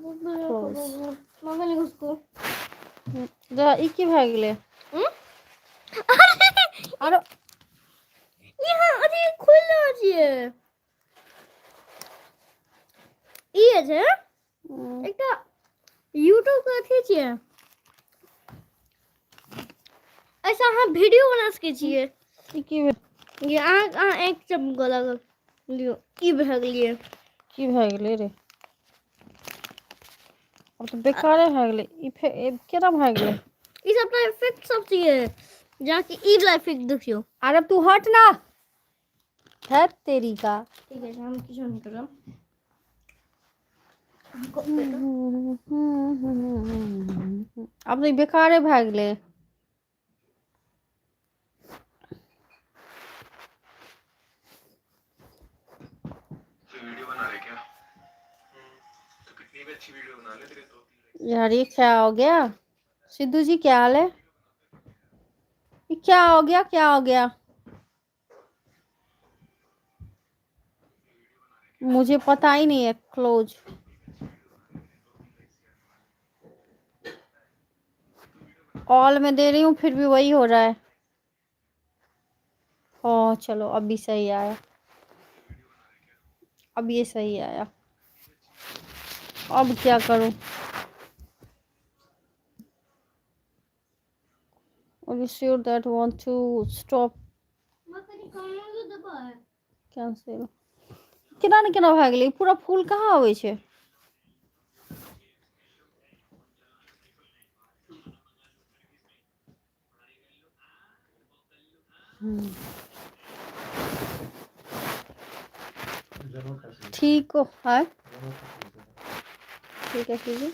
मगल उसको इकी भए गेलै आरो यहाँ अरे खुल रहा छियै ई छै एकटा यूट्यूब के अथी छियै ऐसा अहाँ वीडियो बना सकै छियै की ये अहाँ एक चमक लागल लियो की भए गेलियै की भए गेलै रे अब तो बेकारे भए गेलै ई केना भए गेलै ई सबटा इफेक्ट सब छियै जाके ई वाला इफेक्ट देखियो अरे तू हट ना है तेरी का ठीक है हम किछो नहीं कर रहा अब तो बेकारे भए गेलै यार ये क्या हो गया सिद्धू जी क्या हाल है ये क्या हो गया मुझे पता ही नहीं है क्लोज ऑल में दे रही हूँ फिर भी वही हो रहा है ओ चलो अब भी सही आया अब ये सही आया अब क्या करूं Are you sure that want to stop cancel केना ने केना भए गेलै पूरा फूल कहाँ आबै छै ठीक हो है ठीक है कीजिए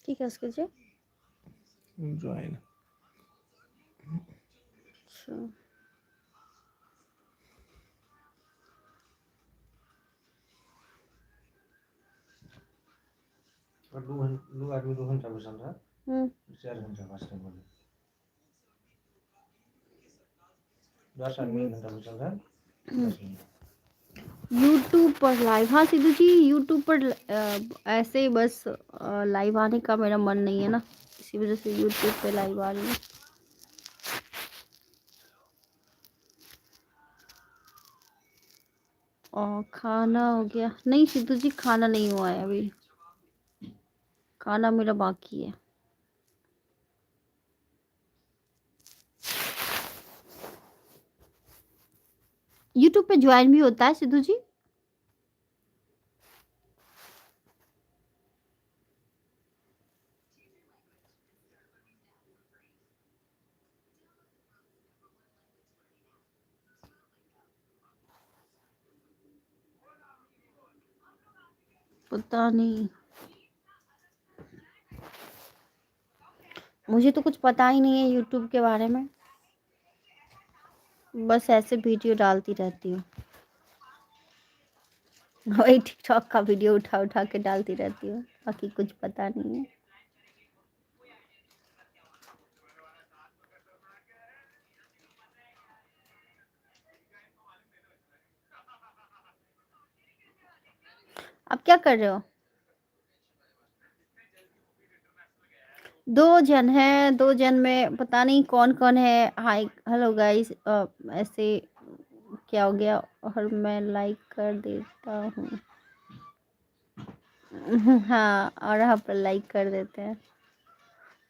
ठीक है कीजिए ज्वाइन अच्छा और दो आदमी 2 घंटा बसल रहा 4 घंटा फास्टिंग बोले 10 आदमी 1 घंटा बसल रहा 10 घंटा यूट्यूब पर लाइव हाँ सिद्धू जी यूट्यूब पर ऐसे ही बस लाइव आने का मेरा मन नहीं है ना इसी वजह से यूट्यूब पे लाइव आ रही हूँ और खाना हो गया नहीं सिद्धू जी खाना नहीं हुआ है अभी खाना मेरा बाकी है यूट्यूब पे ज्वाइन भी होता है सिद्धू जी पता नहीं मुझे तो कुछ पता ही नहीं है यूट्यूब के बारे में बस ऐसे वीडियो डालती रहती हूँ वही टिकटॉक का वीडियो उठा उठा के डालती रहती हूँ बाकी कुछ पता नहीं है आप क्या कर रहे हो 2 जन है 2 जन में पता नहीं कौन कौन है हाय हेलो गाइस ऐसे क्या हो गया और मैं लाइक कर देता हूँ हाँ और यहाँ पर लाइक कर देते हैं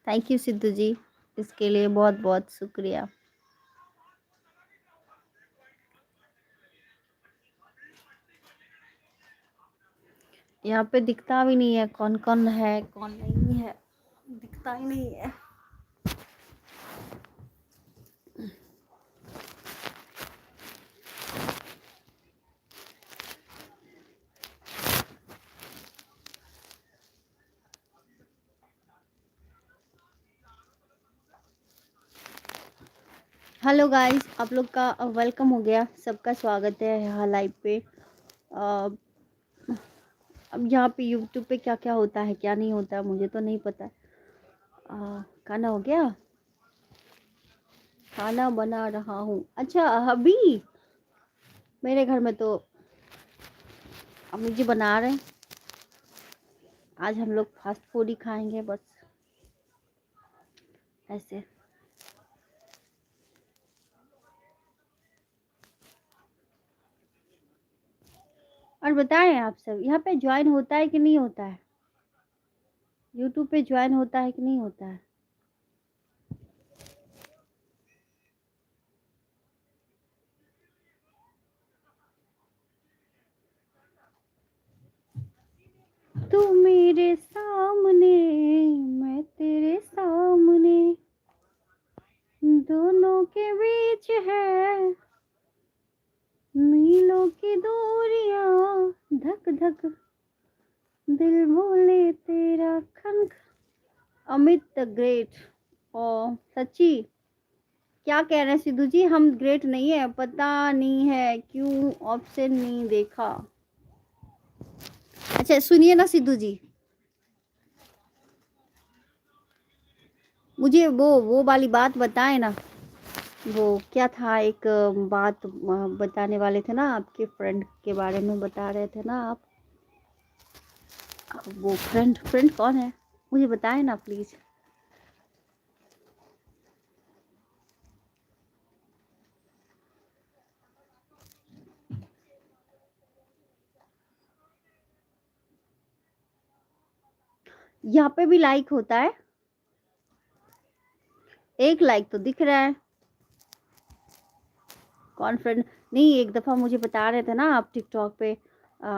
थैंक यू सिद्धू जी इसके लिए बहुत बहुत शुक्रिया यहाँ पे दिखता भी नहीं है कौन कौन है कौन नहीं है दिखता ही नहीं है हेलो गाइस आप लोग का वेलकम हो गया सबका स्वागत है यहाँ लाइव पे अब यहाँ पे यूट्यूब पे क्या क्या होता है क्या नहीं होता है मुझे तो नहीं पता खाना हो गया खाना बना रहा हूँ। अच्छा अभी मेरे घर में तो अम्मी जी बना रहे हैं। आज हम लोग फास्ट फूड ही खाएंगे बस ऐसे। और बताएं आप सब यहाँ पे ज्वाइन होता है कि नहीं होता है? यूट्यूब पे ज्वाइन होता है कि नहीं होता है? तू मेरे सामने मैं तेरे सामने, दोनों के बीच है मीलों की दूरियां, धक धक दिल बोले तेरा खन। Amit the great. ओ सच्ची क्या कह रहे हैं सिद्धू जी? हम ग्रेट नहीं है, पता नहीं है क्यों ऑप्शन नहीं देखा। अच्छा सुनिए ना सिद्धू जी, मुझे वो वाली बात बताए ना। वो क्या था, एक बात बताने वाले थे ना, आपके फ्रेंड के बारे में बता रहे थे ना आप। वो फ्रेंड फ्रेंड कौन है मुझे बताए ना प्लीज। यहाँ पे भी लाइक होता है? एक लाइक तो दिख रहा है। कौन फ्रेंड? नहीं एक दफ़ा मुझे बता रहे थे ना आप टिकटॉक पे,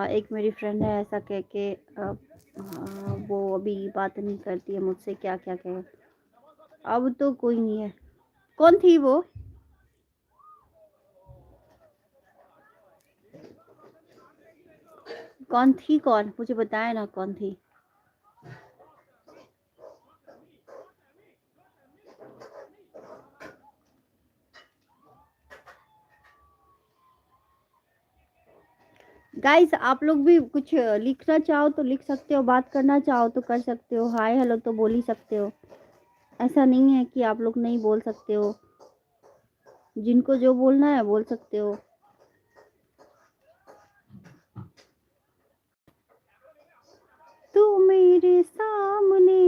एक मेरी फ्रेंड है ऐसा कह के, वो अभी बात नहीं करती है मुझसे, क्या क्या कहे। अब तो कोई नहीं है। कौन थी वो? कौन थी? कौन मुझे बताए ना कौन थी? गाइस आप लोग भी कुछ लिखना चाहो तो लिख सकते हो, बात करना चाहो तो कर सकते हो, हाय हेलो तो बोल ही सकते हो। ऐसा नहीं है कि आप लोग नहीं बोल सकते हो, जिनको जो बोलना है बोल सकते हो। तू मेरे सामने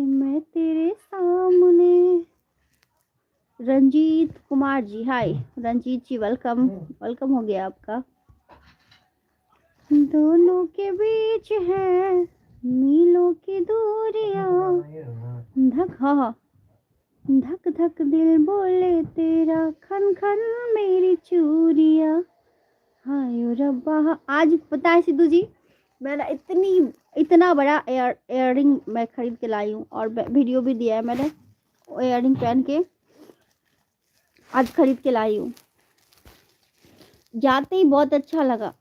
मैं तेरे सामने। रंजीत कुमार जी हाय। रंजीत जी वेलकम, वेलकम हो गया आपका। दोनों के बीच है मीलों की दूरियां, धक हाँ धक धक दिल बोले तेरा खन खन मेरी चूड़िया। हाय रब्बा। आज पता है सिद्धू जी, मैंने इतना बड़ा इयररिंग मैं खरीद के लाई हूँ, और वीडियो भी दिया है मैंने। इयररिंग पहन के आज खरीद के लाई हूँ। जाते ही बहुत अच्छा लगा।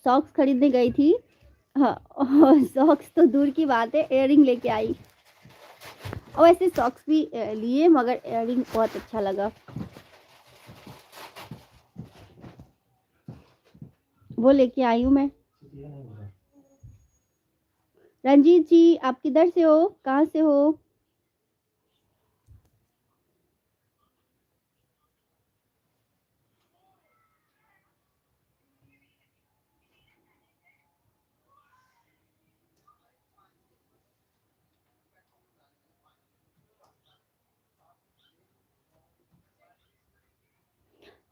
सॉक्स खरीदने गई थी, हाँ सॉक्स तो दूर की बात है, इयररिंग लेके आई। और ऐसे सॉक्स भी लिए, मगर इयररिंग बहुत अच्छा लगा, वो लेके आई हूँ मैं। रंजीत जी आप किधर से हो, कहाँ से हो?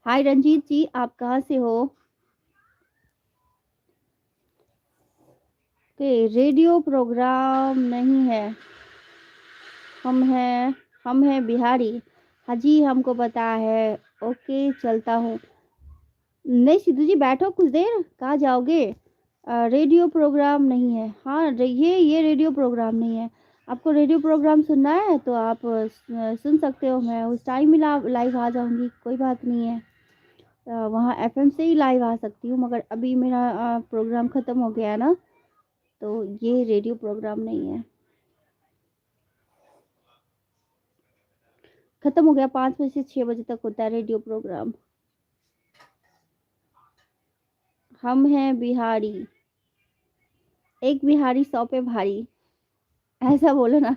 हाय रंजीत जी आप कहाँ से हो? के रेडियो प्रोग्राम नहीं है, हम हैं बिहारी। हाँ जी हमको पता है। ओके चलता हूँ। नहीं सिद्धू जी बैठो कुछ देर, कहाँ जाओगे? रेडियो प्रोग्राम नहीं है। हाँ ये रेडियो प्रोग्राम नहीं है। आपको रेडियो प्रोग्राम सुनना है तो आप सुन सकते हो, मैं उस टाइम ही लाइव आ जाऊंगी, कोई बात नहीं है। वहाँ एफएम से ही लाइव आ सकती हूँ, मगर अभी मेरा प्रोग्राम ख़त्म हो गया है ना, तो ये रेडियो प्रोग्राम नहीं है। ख़त्म हो गया, 5 बजे से 6 बजे तक होता है रेडियो प्रोग्राम। हम हैं बिहारी, एक बिहारी 100 पे भारी, ऐसा बोलो ना।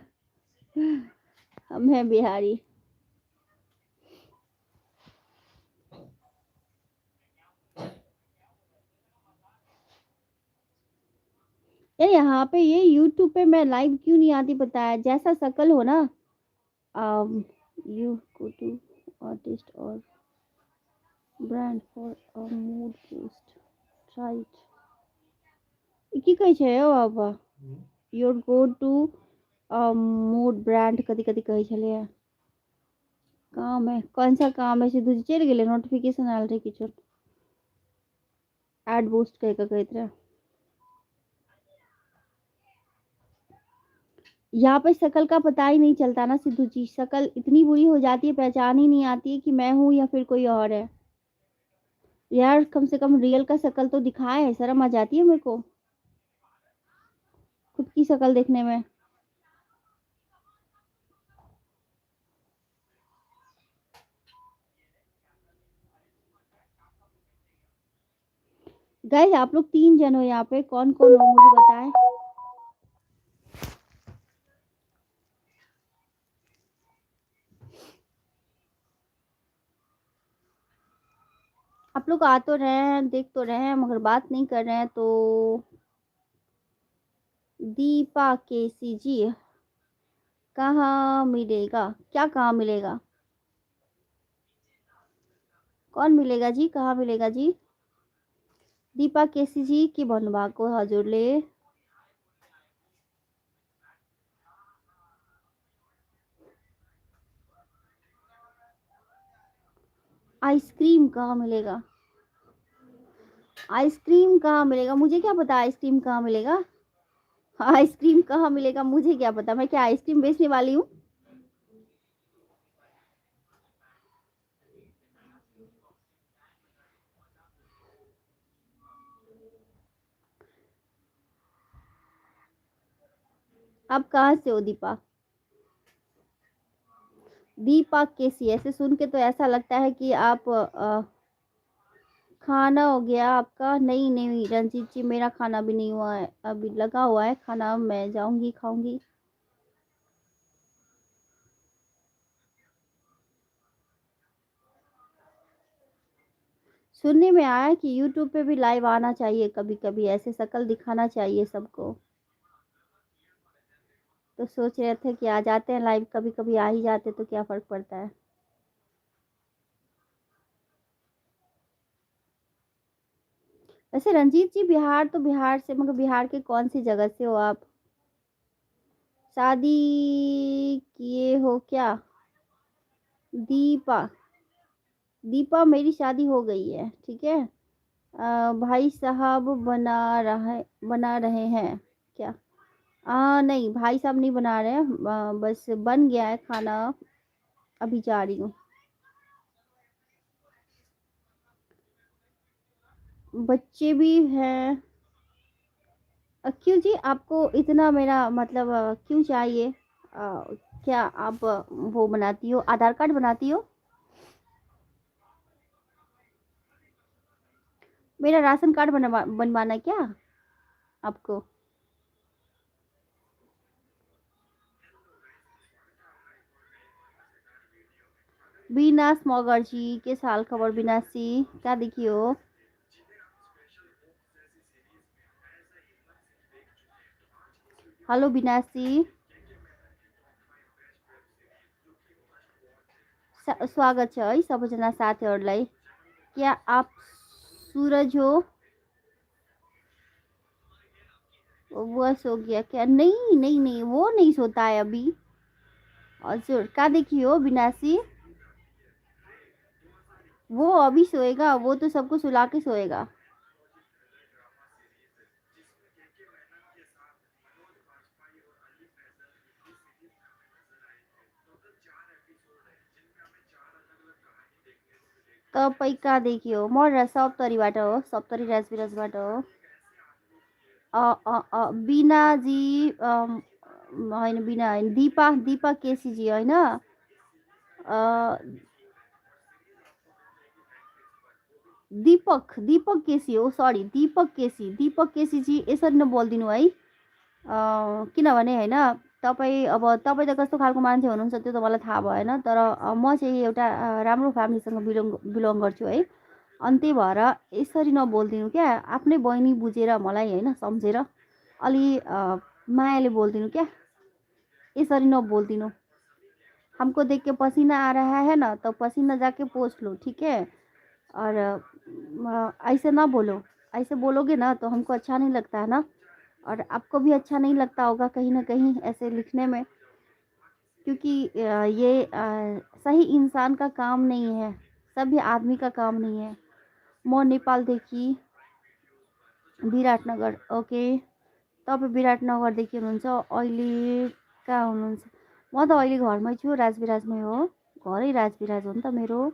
हम हैं बिहारी। यार यहाँ पे ये यूट्यूब पे मैं लाइव क्यों नहीं आती पता है, जैसा शक्ल हो ना, यू गो टू आर्टिस्ट और brand for a mood boost right, की कहै छै यौ बाबा, your go to mood brand कथी कथी कहै छलैया, काम है, कौन सा काम है, सिद्धू जी चलि गेलै, नोटिफिकेशन आयल रहे किछो, एड बूस्ट कह के कहैत रहे। यहाँ पे शक्ल का पता ही नहीं चलता ना सिद्धू जी, शक्ल इतनी बुरी हो जाती है, पहचान ही नहीं आती है कि मैं हूँ या फिर कोई और है। यार कम से कम रियल का शक्ल तो दिखाए, शर्म आ जाती है मेरे को खुद की शक्ल देखने में। गाइस आप लोग 3 जन हो यहाँ पे, कौन कौन हो मुझे बताएं। आप लोग आ तो रहे हैं, देख तो रहे हैं, मगर बात नहीं कर रहे हैं। तो दीपा केसी जी कहाँ मिलेगा, क्या कहाँ मिलेगा, कौन मिलेगा जी, कहाँ मिलेगा जी। दीपा केसी जी के भन्नुभएको हजुरले, आइसक्रीम कहाँ मिलेगा, आइसक्रीम कहाँ मिलेगा, मुझे क्या पता आइसक्रीम कहाँ मिलेगा, आइसक्रीम कहाँ मिलेगा मुझे क्या पता, मैं क्या आइसक्रीम बेचने वाली हूँ। आप कहाँ से हो दीपा, दीपा केसी, ऐसे सुन के तो ऐसा लगता है कि आप खाना हो गया आपका। नहीं नहीं रंजीत जी, मेरा खाना भी नहीं हुआ है, अभी लगा हुआ है खाना, मैं जाऊंगी खाऊंगी। सुनने में आया कि यूट्यूब पे भी लाइव आना चाहिए कभी कभी, ऐसे शक्ल दिखाना चाहिए सबको, तो सोच रहे थे कि आ जाते हैं लाइव, कभी कभी आ ही जाते तो क्या फर्क पड़ता है। वैसे रंजीत जी बिहार तो बिहार से, मगर बिहार के कौन सी जगह से हो आप, शादी किए हो क्या। दीपा, दीपा मेरी शादी हो गई है, ठीक है। भाई साहब बना रहे हैं क्या, नहीं भाई साहब नहीं बना रहे हैं, बस बन गया है खाना, अभी जा रही हूँ। बच्चे भी हैं। क्यों जी, आपको इतना मेरा मतलब क्यों चाहिए, क्या आप वो बनाती हो, आधार कार्ड बनाती हो, मेरा राशन कार्ड बनवाना है क्या आपको। बीना स्मॉगर जी के साल खबर, बीनासी क्या देखी हो। हेलो बीनासी, स्वागत छ है सबैजना साथीहरूलाई। क्या आप सूरज हो, वो सो गया क्या, नहीं नहीं नहीं वो नहीं सोता है अभी। हजुर कहाँ देखी हो विनाशी, वो अभी सोएगा, वो तो सबको सुला के सोएगा। तपाईँ कहाँ देखी हो, म सप्तरीबाट हो, सप्तरी राजविराजबाट हो। बिनाजी होइन, बिना होइन, दीपा, दीपा केसीजी होइन, दीपक, दीपक केसी हो, सरी दीपक केसी, दीपक केसीजी यसरी नबोलिदिनु है, किनभने होइन तपाईँ, अब तपाईँ त कस्तो खालको मान्छे हुनुहुन्छ त्यो त मलाई थाहा भएन, तर म चाहिँ एउटा राम्रो फ्यामिलीसँग बिलोङ गर्छु है, अनि त्यही भएर यसरी नबोलिदिनु क्या, आफ्नै बहिनी बुझेर मलाई होइन सम्झेर, अलि मायाले बोलिदिनु क्या, यसरी नबोलिदिनु। हमको देख के पसीना आ रहा है ना, तो पसीना जाके पोंछ लो, ठीक है। और ऐसे ना बोलो, ऐसे बोलोगे ना तो हमको अच्छा नहीं लगता है ना, और आपको भी अच्छा नहीं लगता होगा कहीं ना कहीं ऐसे लिखने में, क्योंकि ये सही इंसान का काम नहीं है, सभी आदमी का काम नहीं है। म नेपालदेखि विराटनगर। ओके, तपाईँ विराटनगरदेखि हुनुहुन्छ, अहिले कहाँ हुनुहुन्छ? म त अहिले घरमै छु, राजविराजमै हो, घरै राजविराज हो नि त मेरो।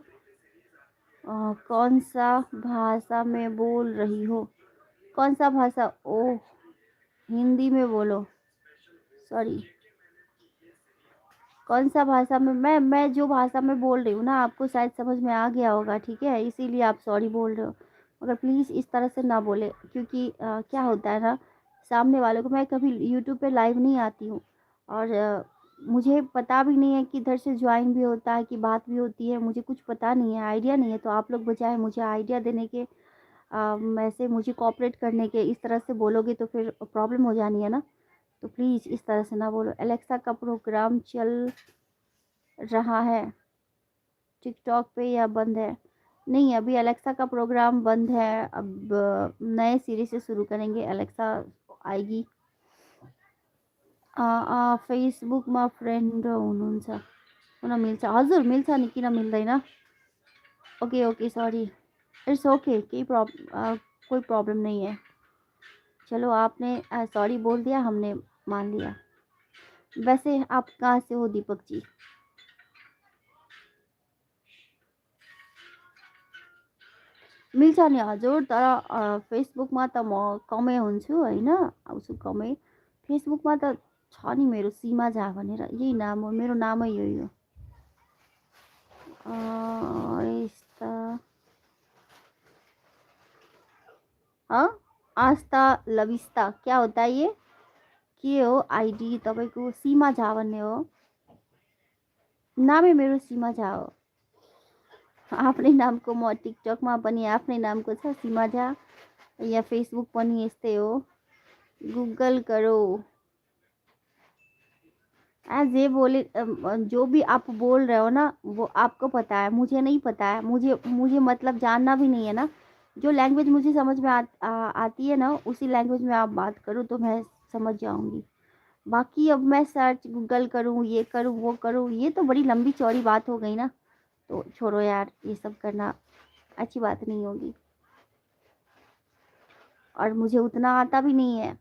कौन सा भाषा में बोल रही हो? कौन सा भाषा? ओह, हिंदी में बोलो, सॉरी। कौन सा भाषा में? मैं जो भाषा में बोल रही हूँ ना, आपको शायद समझ में आ गया होगा, ठीक है, इसीलिए आप सॉरी बोल रहे हो। मगर प्लीज़ इस तरह से ना बोले, क्योंकि क्या होता है ना, सामने वालों को, मैं कभी यूट्यूब पे लाइव नहीं आती हूँ, और मुझे पता भी नहीं है कि इधर से ज्वाइन भी होता है कि बात भी होती है, मुझे कुछ पता नहीं है, आइडिया नहीं है। तो आप लोग बजाय मुझे आइडिया देने के, वैसे मुझे कोऑपरेट करने के, इस तरह से बोलोगे तो फिर प्रॉब्लम हो जानी है ना। तो प्लीज़ इस तरह से ना बोलो। एलेक्सा का प्रोग्राम चल रहा है टिकटॉक पे या बंद है? नहीं, अभी एलेक्सा का प्रोग्राम बंद है, अब नए सिरे से शुरू करेंगे, एलेक्सा आएगी। फेसबुकमा फ्रेन्ड हुनुहुन्छ, हुन मिल्छ? हजुर मिल्छ नि, किन मिल्दैन? Okay okay, sorry, it's okay, कोई प्रॉब्लम नहीं है। चलो, आपने सॉरी बोल दिया, हमने मान लिया। वैसे आप कहाँ से हो दीपक जी? मिल्छ नि हजुर, तर फेसबुकमा त म कमै हुन्छु होइन, आउँछु कमै। फेसबुकमा त छ नि मेरो सीमा झा भनेर, यही नाम हो, मेरो नामै यही हो। यस्ता आस्था लविस्ता क्या होता है ये? के हो आइडी तपाईँको? सीमा झा भन्ने हो, नामै मेरो सीमा झा हो। आफ्नै नामको, म टिकटकमा पनि आफ्नै नामको छ, सीमा झा, या फेसबुक पनि यस्तै हो। गूगल करो। जे बोले, जो भी आप बोल रहे हो ना, वो आपको पता है, मुझे नहीं पता है, मुझे मतलब जानना भी नहीं है ना। जो लैंग्वेज मुझे समझ में आती है ना, उसी लैंग्वेज में आप बात करो तो मैं समझ जाऊंगी। बाकी अब मैं सर्च गूगल करूँ, ये करूँ, वो करूँ, ये तो बड़ी लंबी चौड़ी बात हो गई ना, तो छोड़ो यार, ये सब करना अच्छी बात नहीं होगी, और मुझे उतना आता भी नहीं है।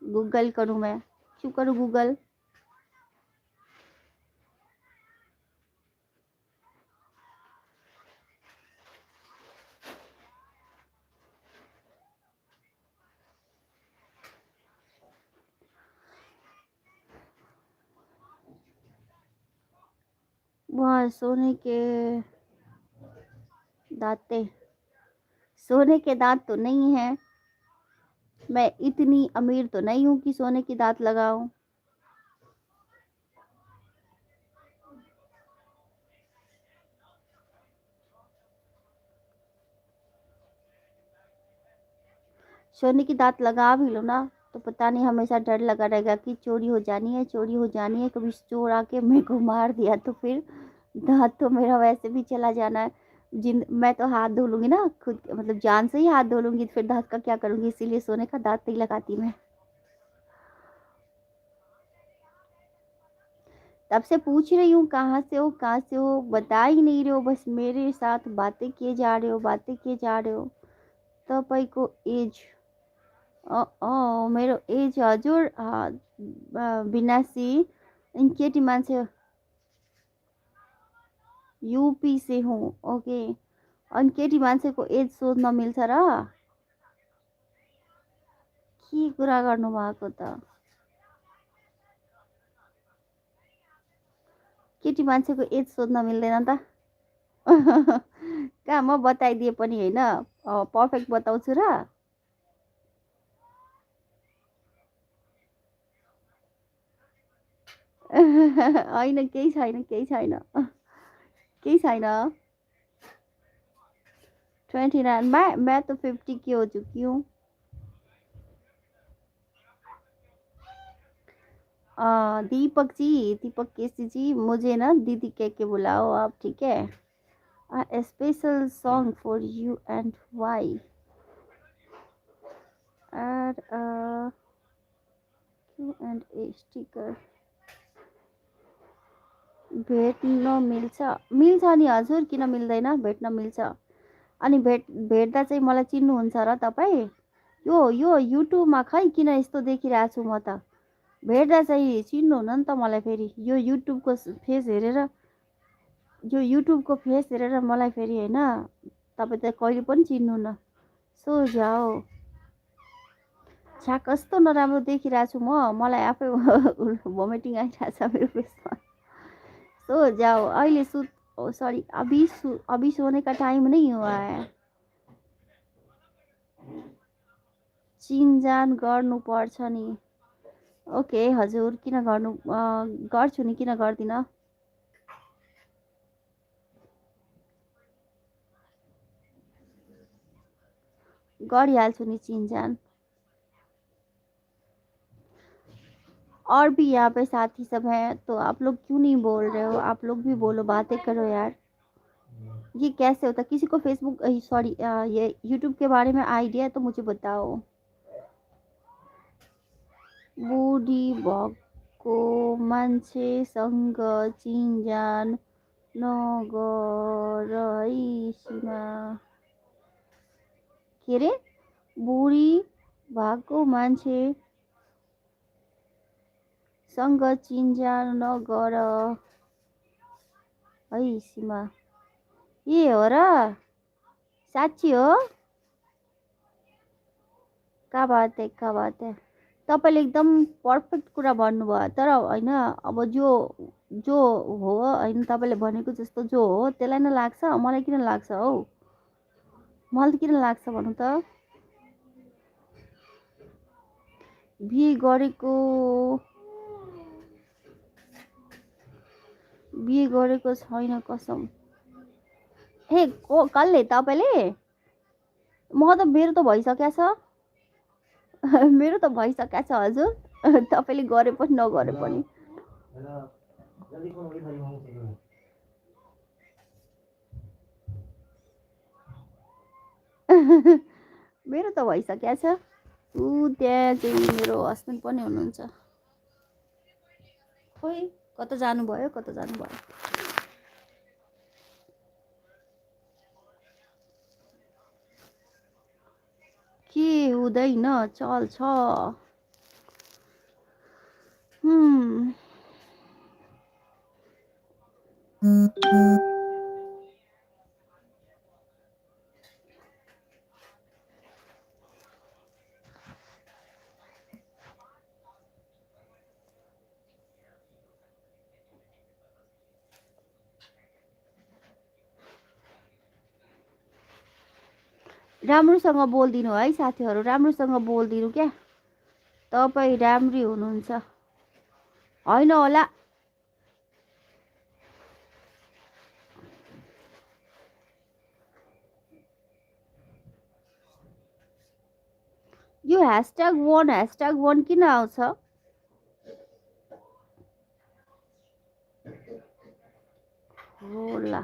गूगल करूँ मैं? क्यों करूँ गूगल? वहाँ सोने के दांते, सोने के दांत तो नहीं है, मैं इतनी अमीर तो नहीं हूँ कि सोने की दांत लगाऊं। सोने की दांत लगा भी लो ना, तो पता नहीं हमेशा डर लगा रहेगा कि चोरी हो जानी है, चोरी हो जानी है, कभी चोर आके मेरे को मार दिया तो फिर दांत तो मेरा वैसे भी चला जाना है। मैं तो हाथ धो लूंगी ना खुद, मतलब जान से ही हाथ धो लूंगी, फिर दांत का क्या करूंगी, इसीलिए सोने का दांत नहीं लगाती मैं। तब से पूछ रही हूँ कहाँ से हो, कहाँ से हो, बता ही नहीं रहे हो, बस मेरे साथ बातें किए जा रहे हो, बातें किए जा रहे हो। तपाईँको एज? मेरो एज हजुर 82। केटी मान्छे हो, यूपी से हूँ। ओके, अनि केटी मान्छेको एज सोध्न मिल्छ र? के कुरा गर्नुभएको त? केटी मान्छेको एज सोध्न मिल्दैन त? कहाँ, म बताइदिए पनि होइन, पर्फेक्ट बताउँछु र? होइन, केही छैन, केही छैन, केही छैन। 29, मैं तो 50 की हो चुकी हूँ। दीपक केसी जी, मुझे ना दीदी कह के बुलाओ आप, ठीक है? A special song for you and why? Add a Q&A sticker. भेट्न मिल्छ नि हजुर, किन मिल्दैन, भेट्न मिल्छ। अनि भेट्दा चाहिँ मलाई चिन्नुहुन्छ र तपाईँ? यो युट्युबमा खै किन यस्तो देखिरहेको छु म त? भेट्दा चाहिँ चिन्नुहुन्न नि त मलाई फेरि। यो युट्युबको फेस हेरेर मलाई फेरि होइन, तपाईँ त कहिले पनि चिन्नुहुन्न। सो जाओ। छ्या कस्तो नराम्रो देखिरहेको छु म, मलाई आफै भोमिटिङ आइरहेको छ मेरो फेसमा। सो जाओ, अहिले सॉरी, अभी सोने का टाइम नहीं हुआ है। चिनजान गर्नुपर्छ नि। ओके हजुर, किन गर्छु नि, किन गर्दिनँ? गरिहाल्छु नि चिनजान। और भी यहाँ पे साथी सब हैं, तो आप लोग क्यों नहीं बोल रहे हो? आप लोग भी बोलो, बातें करो यार। ये कैसे होता? किसी को फेसबुक सॉरी ये यूट्यूब के बारे में आइडिया है तो मुझे बताओ। बुढी भएको मान्छेसँग चिनजान नगर है सीमा। के अरे? बुढी भएको मान्छेसँग चिनजान नगर है सीमा। ये हो र? साँच्ची हो? क्या बात है। तपाईँले एकदम पर्फेक्ट कुरा भन्नुभयो। तर होइन, अब जो हो होइन, तपाईँले भनेको जस्तो जो हो त्यसलाई नै लाग्छ, मलाई किन लाग्छ हौ? मलाई किन लाग्छ भन्नु त? बिहे गरेको छैन कसम। हे कसले? तपाईँले? म त मेरो त भइसकेको छ। मेरो त भइसकेको छ हजुर। तपाईँले गरे पनि नगरे पनि। मेरो त भइसकेको छ। त्यहाँ चाहिँ मेरो हस्बेन्ड पनि हुनुहुन्छ। खोइ कता जानुभयो। के हुँदैन, चल्छ। राम्रोसँग बोलिदिनु है साथीहरू, राम्रोसँग बोलिदिनु क्या। तपाईँ राम्री हुनुहुन्छ। होइन होला। यो #1 किन आउँछ? होला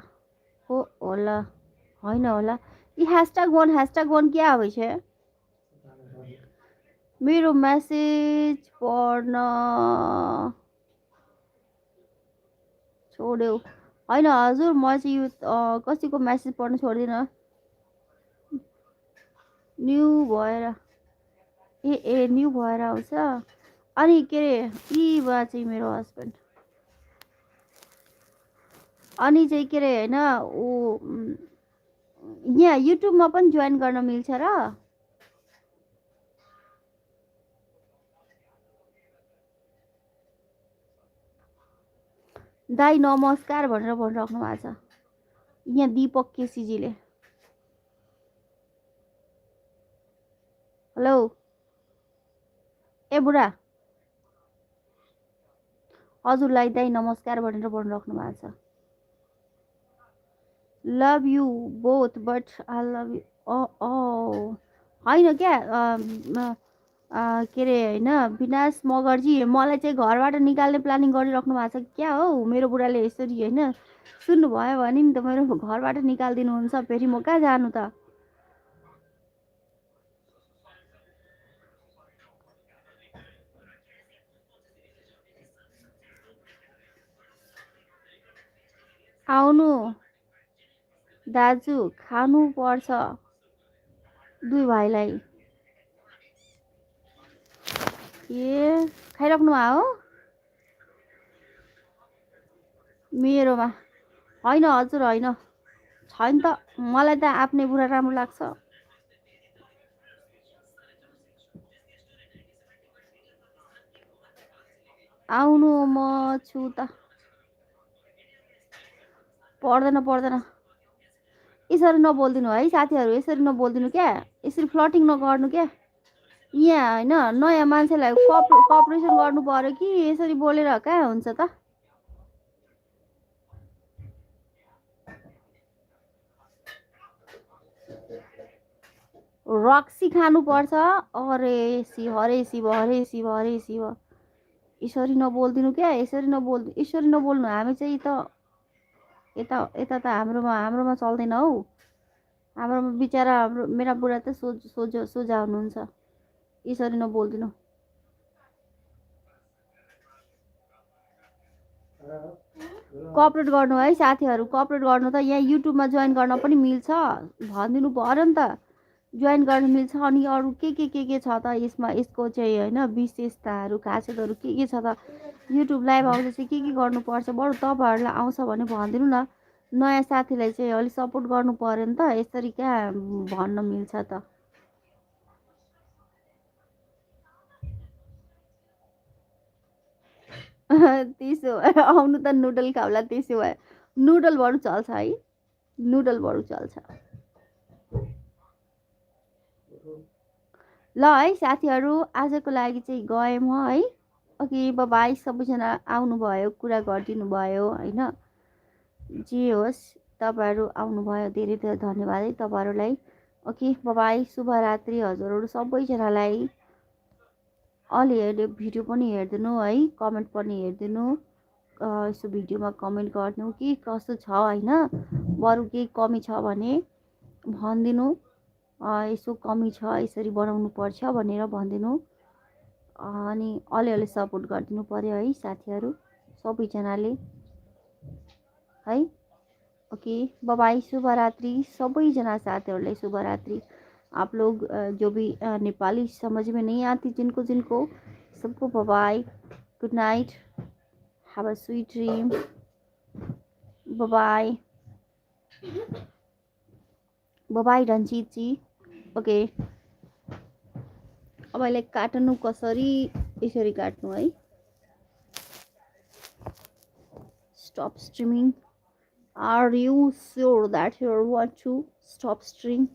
होइन होला। यी #1 क्या आवे છે? मेरो मेसेज पढ्न छोड्यो। होइन हजुर, म चाहिँ यो कसैको मेसेज पढ्न छोड्दिनँ। न्यू भएर न्यू भएर आउँछ। अनि के अरे, यी बा चाहिँ मेरो हस्बेन्ड। अनि चाहिँ के अरे होइन, ऊ यहाँ युट्युबमा पनि जोइन गर्न मिल्छ र? दाई नमस्कार भनेर भनिराख्नु भएको छ यहाँ दीपक केसीजीले। हेलो ए बुढा, हजुरलाई दाई नमस्कार भनेर भनिराख्नु भएको छ। Love you both but I love you. होइन क्या, के अरे होइन विनाश मगर्जी मलाई चाहिँ घरबाट निकाल्ने प्लानिङ गरिराख्नु भएको छ क्या हौ मेरो बुढाले यसरी होइन सुन्नुभयो भने नि त मेरो घरबाट निकालिदिनुहुन्छ फेरि म कहाँ जानु त आउनु दाजु खानु पर्छ दुई भाइलाई ए खाइराख्नु भयो हो मेरोमा होइन हजुर होइन छैन त मलाई त आफ्नै बुढा राम्रो लाग्छ आउनु म छु त पर्दैन यसरी नबोलिदिनु है साथीहरू यसरी नबोलिदिनु क्या यसरी फ्लटिङ नगर्नु क्या यहाँ होइन नयाँ मान्छेलाई कपरेसन गर्नु पर्यो कि यसरी बोलेर कहाँ हुन्छ त रक्सी खानुपर्छ अरे शिव हरे शिव हरे शिव हरे शिव यसरी नबोलिदिनु क्या यसरी नबोल्नु हामी चाहिँ त यता यता त हाम्रोमा चल्दैन हौ हाम्रोमा बिचरा मेरा बुढा त सोझा हुनुहुन्छ यसरी नबोलिदिनु कोअपरेट गर्नु है साथीहरू कोअपरेट गर्नु त यहाँ युट्युबमा जोइन गर्न पनि मिल्छ भनिदिनु पर्यो नि त जोइन गर्न मिल्छ अनि अरू के छ त यसमा यसको चाहिँ होइन विशेषताहरू खासियतहरू के छ त युट्युब लाइभ आउँदा चाहिँ के गर्नुपर्छ बरु तपाईँहरूलाई आउँछ भने भनिदिनु न नयाँ साथीलाई चाहिँ अलिक सपोर्ट गर्नु पर्यो नि त यसरी क्या भन्न मिल्छ त त्यसो भए आउनु त नुडल खाउला त्यसो भए नुडल बरु चल्छ है नुडल बरु चल्छ ल है साथीहरू आजको लागि चाहिँ गएँ म है ओके बाई सबैजना आउनुभयो कुरा गरिदिनु भयो होइन जे होस् तपाईँहरू आउनुभयो धेरै धेरै धन्यवाद है तपाईँहरूलाई ओके बाई शुभरात्रि हजुरहरू सबैजनालाई अलि हेर्दै भिडियो पनि हेरिदिनु है कमेन्ट पनि हेरिदिनु यसो भिडियोमा कमेन्ट गरिदिनु के कस्तो छ होइन बरु केही कमी छ भने भनिदिनु यसो कमी छ यसरी बनाउनु पर्छ भनेर भनिदिनु अनि अलिअलि सपोर्ट गरिदिनु पर्यो है साथीहरू सबैजनाले है ओके बाई शुभरात्रि सबैजना साथीहरूलाई शुभरात्रि आप लोग जो भी नेपाली समझ में नहीं आती जिनको सबको bye good night have a sweet dream bye bye Ranjit ji okay अब अहिले काट्नु कसरी यसरी काट्नु है stop streaming are you sure that you want to stop stream